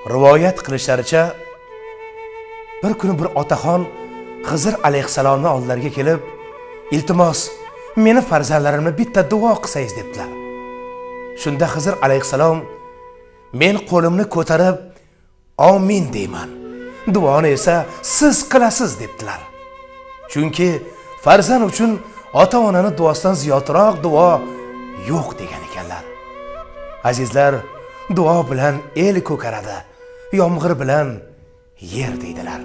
Rivoyat qilishlaricha, bir kuni bir otaxon Xizr alayhissalomni oldilariga kelib, "Iltimos, meni farzandlarimni bitta duo qilsangiz" debdilar. Shunda Xizr alayhissalom, "Men qo'limni ko'tarib amin deyman. Duoni esa siz qilasiz" debdilar. Chunki farzand uchun ota-onani duosidan ziyodroq duo yo'q degan ekanlar. Azizlar, duo bilan el ko'karadi, yomg'ir bilan yer deydilar.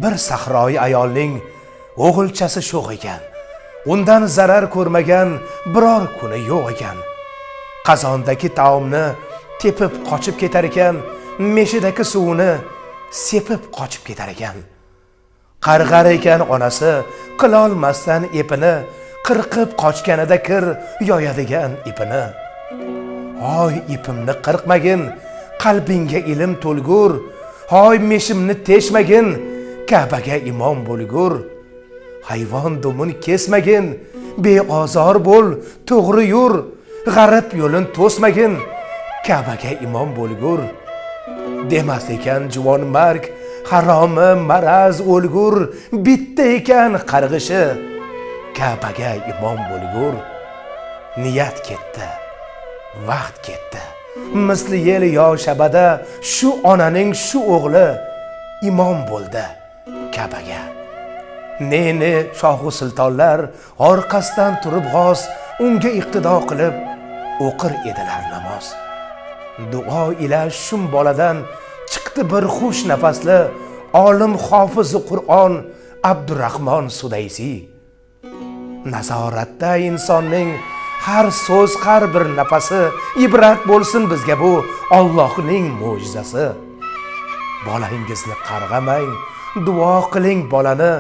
Bir sahroyi ayolning o'g'ilchasi sho'x ekan. Undan zarar ko'rmagan biror kuni yo'q ekan. Qozondagi taomni tepib qochib ketar ekan, meshidagi suvini sepib qochib ketar ekan. Qarg'ar ekan onasi, qilolmasdan ipini, qirqib qochganida kir yoyadigan ipini. "Hoy ipimni qirqmagin, qalbingga ilm to'lgur, hoy meshimni teshmagin, Ka'baga imom bo'lgur. Hayvon dumin kesmagin, beozor bo'l, to'g'ri yur, g'arib yo'lin to'smagin, Ka'baga imom bo'lgur." Demas ekan juvon marg, haromi maraz o'lgur, bitta ekan qarg'ishi, Ka'baga imom bo'lgur. Niyat ketdi, vaqt ketdi. Misli yel yo shabada shu onaning shu o'g'li imom bo'ldi Ka'baga. Ne-ne shohu sultonlar orqasidan turib g'oz, unga iqtido qilib o'qir edilar namoz. Duo ila shum boladan chiqdi bir xush nafasli olim hofizi Qur'on Abdurrahmon Sudaysi. Nazoratda insonning har so'z, har bir nafasi, ibrat bo'lsin bizga bu Allohning mo'jizasi. Bolangizni qarg'amang, duo qiling bolani,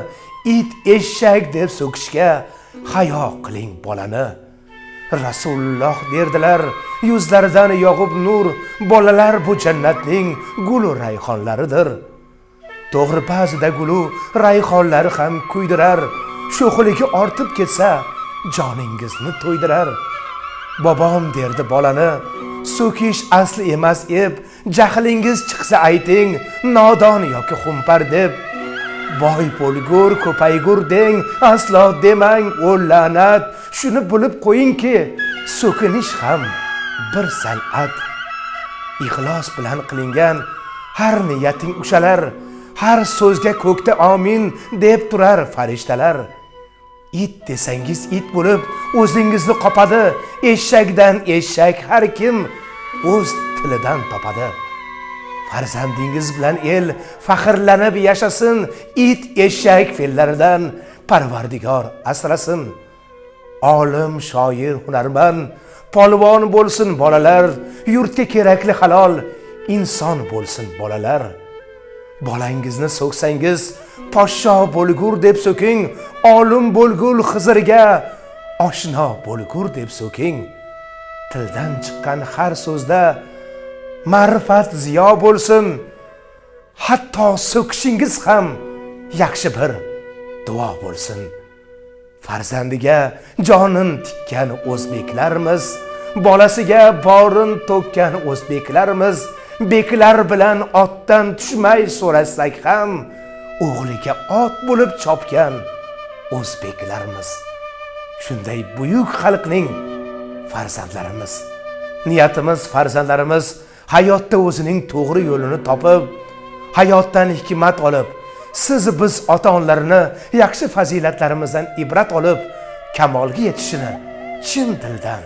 it eshak deb so'kishga hayo qiling bolani. Rasululloh derdilar, yuzlaridan yog'ib nur, bolalar bu jannatning gulu rayhonlaridir. To'g'ri, ba'zida gulu rayhonlari ham kuydirar, sho'xligi ortib ketsa joningizni to'ydirar. Bobom derdi bolani, so'kish asli emas ep, jahlingiz chiqsa ayting, nodon yoki xumpar deb. Boy bo'lgur, ko'paygur deng, aslo demang o la'nat, shuni bilib qo'yingki, so'kinish ham bir san'at. Ixlos bilan qilingan har niyating ushalar, har so'zga ko'kda amin deb turar farishtalar. It desangiz it bo'lib o'zingizni qopadi, eshakdan eshak har kim o'z tilidan topadi. Farzandingiz bilan el faxrlanib yashasin, it eshak fe'llaridan Parvardigor asrasin. Olim, shoir, hunarmand, polvon bo'lsin bolalar, yurtga kerakli halol inson bo'lsin bolalar. Bolangizni so'ksangiz poshsho bo'lgur deb so'king, olim bo'lgul Xizrga oshno bo'lgur deb so'king. Tildan chiqqan har so'zda ma'rifat ziyo bo'lsin, hatto so'kishingiz ham yaxshi bir duo bo'lsin. Farzandiga jonin tikkan o'zbeklarmiz, bolasiga borin to'kkan o'zbeklarmiz. Beklar bilan otdan tushmay so'rasak ham, o'g'liga ot bo'lib chopgan o'zbeklarmiz. Shunday buyuk xalqning farzandlarimiz. Niyatimiz farzandlarimiz hayotda o'zining to'g'ri yo'lini topib, hayotdan hikmat olib, siz biz ota-onalarni yaxshi fazilatlarimizdan ibrat olib, kamolga yetishini chin dildan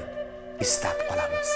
istab qolamiz.